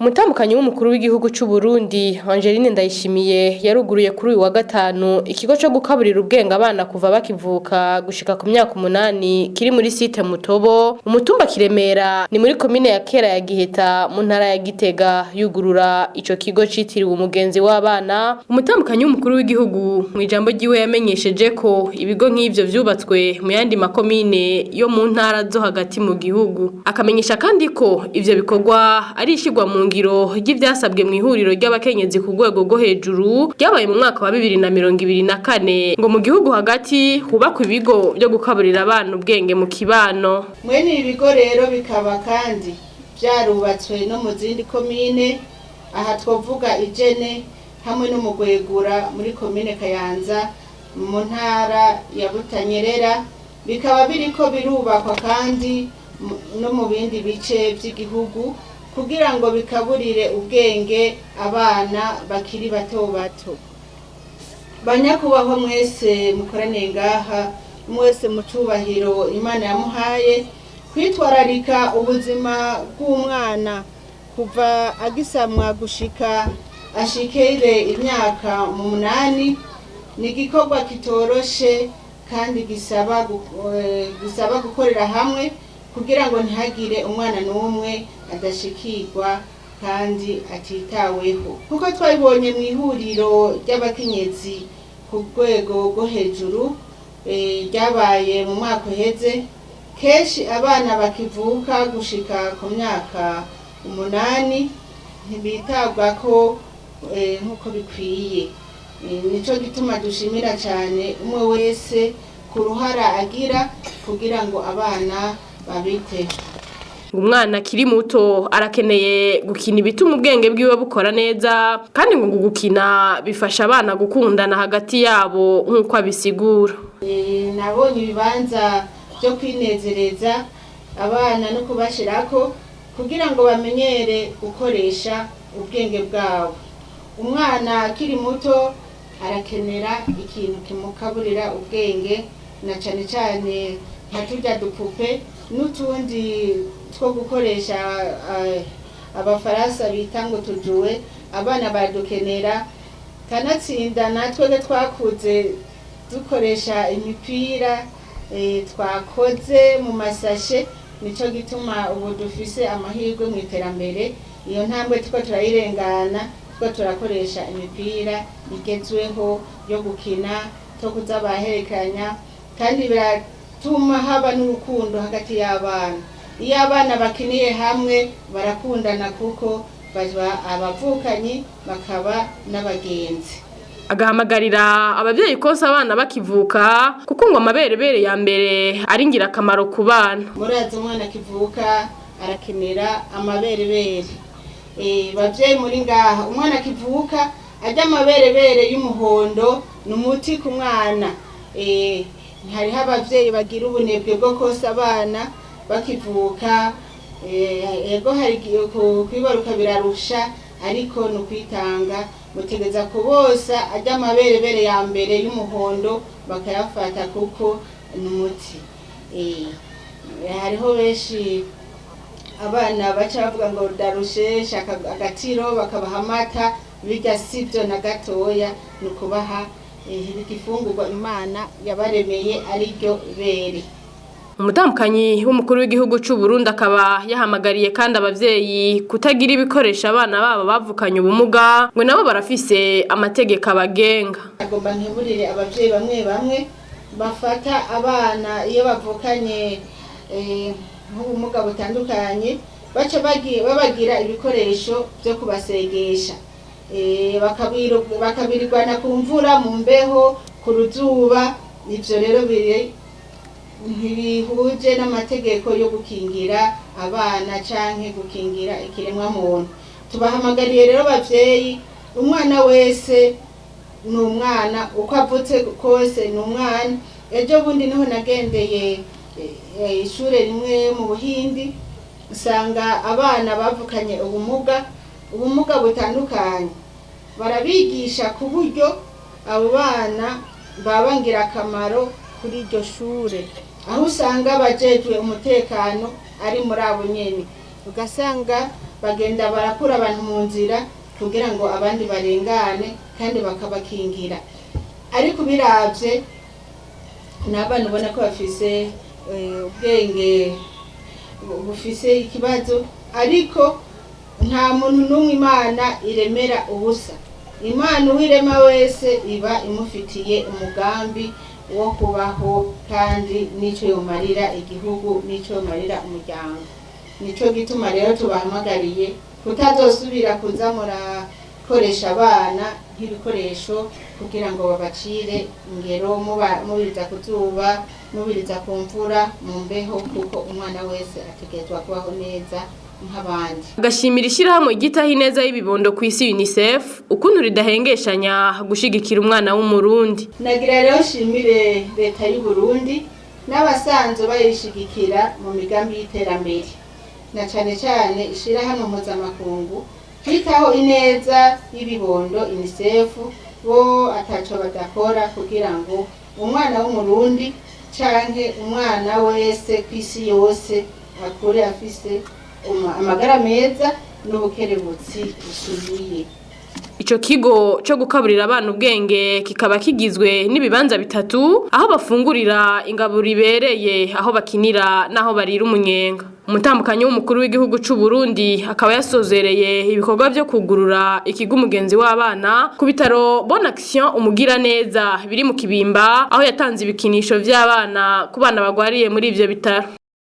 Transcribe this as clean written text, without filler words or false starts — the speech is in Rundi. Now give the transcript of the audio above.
Umutambukanyi w'umukuru w'igihugu c'u Burundi Angeline Ndayishimiye yaruguruye kuri uyu wa gatanu ikigo co gukaburira ubwenge abana kuva bakivuka gushika ku myaka 8 kiri muri site Mutobo, umutumba Kiremera, ni muri komine ya Kera ya Giheta mu ntara ya Gitega. Yugurura ico kigo citiriwe umugenzi w'abana, umutambukanyi w'umukuru w'igihugu mu ijambo ryiwe yamenyesheje ko ibigo nk'ivyo vyubatswe mu yandi makomine yo mu ntara zo hagati mu gihugu, akamenyesha kandi ko ivyo bikorwa ari ishirwa mu ngiro ry'ivyasabwe mu ihuriro ry'abakenyezi ku rwego rwo hejuru ryabaye mu mwaka wa 2024, ngo mu gihugu hagati hubakwa ibigo byo gukaburira abana ubwenge mu kibano. Mwene ibi bigo rero bikaba kandi vyarubatswe no mu zindi komine, aha twovuga Ijene hamwe no mu Gwegura muri komine Kayanza mu ntara ya Butanyerera, bikaba biriko birubakwa kandi no mu bindi bice vy'igihugu kugira ngo bikaburire ubwenge abana bakiri bato bato. Banyakubahwa mwese mukoraniye ngaha, mwese mu cubahiro Imana yamuhaye, kwitwararika ubuzima bw'umwana kuva agisamwa gushika ashikire imyaka 8 ni igikorwa kitoroshe kandi gisaba gukorera hamwe kugira ngo ntihagire umwana n'umwe adashikirwa kandi atitaweho. Kuko twabibonye mu ihuriro ry'abakenyezi ku rwego rwo hejuru ryabaye mu mwaka uheze, kenshi abana bakivuka gushika ku myaka 8 ntibitabwako nk'uko bikwiye. Nico gituma dushimira cyane umwe wese ku ruhara agira kugira ngo abana babiteho. Umwana akiri muto arakeneye gukina ibituma ubwenge bwiwe bukora neza, kandi ngo gukina bifasha abana gukundana hagati yabo nk'uko abisigura. Nabonye ibibanza byo kwinezereza abana no kubashirako kugira ngo bamenyere gukoresha ubwenge bwabo. Umwana akiri muto arakenera ikintu kimukaburira ubwenge, na cane cane nka turya dupupe n'utundi two gukoresha abafaransa bita ngo tujuwe, abana baradukenera. Kanatsinda natwe twakuze dukoresha imipira twakoze mu masashe, nico gituma ubu dufise amahirwe mu iterambere. Iyo ntambwe tuko turayirengana, tuko turakoresha imipira igezweho yo gukina, two kuza baherekeranya, kandi biratuma haba n'urukundo hagati y'abana. Iyo abana bakiniye hamwe barakundana kuko baba abavukanyi bakaba n'abagenzi. Agahamagarira abavyeyi konsa abana bakivuka, kuko ngo amaberebere ya mbere ari ngirakamaro ku bana. Murazi umwana akivuka arakenera amaberebere. Bavyeyi muri ngaha, umwana akivuka arya amaberebere y'umuhondo ni umuti ku mwana. Hariho abavyeyi bagira ubunebwe bwo konsa abana bakivuka, ego hari kwibaruka birarusha, ariko ni ukwitanga. Mutegeza kubosa arya amaberebere ya mbere y'umuhondo bakayafata kuko ni umuti. Hariho benshi abana baca bavuga ngo ndarushe, shaka agatiro, bakabaha amata, birya sivyo na gatoya, ni ukubaha igifungurwa Imana yabaremeye ariryo bere. Umutambukanyi w'umukuru w'igihugu c'u Burundi akaba yahamagariye kandi abavyeyi kutagira ibikoresho abana babo bavukanye ubumuga, ngo nabo barafise amategeko abagenga. Agomba nkeburire abavyeyi bamwe bamwe bafata abana iyo bavukanye nk'ubumuga butandukanye, baca babagira ibikoresho vyo kubasegesha, bakabirirwana ku mvura, mu mbeho, ku ruzuba. Ivyo rero biri ntibihuje n'amategeko yo gukingira abana canke gukingira ikiremwa muntu. Tubahamagariye rero bavyeyi, umwana wese ni umwana, uko avutse kose ni umwana. Ejo bundi niho nagendeye ishure rimwe mu Buhindi, usanga abana bavukanye ubumuga butandukanye, barabigisha ku buryo abo bana baba ngirakamaro kuri iryo shure, aho usanga abajejwe umutekano ari muri abo nyene. Ugasanga bagenda barakura abantu mu nzira kugira ngo abandi barengane kandi bakabakingira. Ariko ubiravye, ni abana ubona ko bafise ubwenge bufise ikibazo. Ariko nta muntu n'umwe Imana iremera ubusa. Imana uwirema wese iba imufitiye umugambi wo kubaho, kandi n'icyo yomarira igihugu n'icyo yomarira umuryango. Nico gituma rero tubahamagariye kutazosubira kuza murakoresha abana nk'ibikoresho kugira ngo babacire ingero, mubiriza ku zuba, mubiriza ku mvura, mu mbeho, kuko umwana wese ategerezwa kubaho neza nk'abandi. Agashimira ishyirahamwe ryitaho ineza y'ibibondo ku isi UNICEF ukuntu ridahengeshanya gushigikira umwana w'Umurundi. Nagira rero nshimire leta y'u Burundi n'abasanzwe bayishigikira mu migambi y'iterambere, na cane cane ishirahamwe mpuzamakungu ryitaho ineza y'ibibondo UNICEF, bo ataco badakora kugira ngo umwana w'Umurundi canke umwana wese kw'isi yose akure afise amagara meza n'ubukerebutsi busubiye. Ico kigo co gukaburira abana ubwenge kikaba kigizwe n'ibibanza bitatu: aho bafungurira ingaburo ibereye, aho bakinira n'aho barira umunyenga. Umutambukanyi w'umukuru w'igihugu c'u Burundi akaba yasozereye ibikorwa vyo kugurura ikigo Umugenzi w'Abana ku bitaro Bonne Action Umugira Neza biri mu Kibimba, aho yatanze ibikinisho vy'abana ku bana bagwariye muri ivyo bitaro.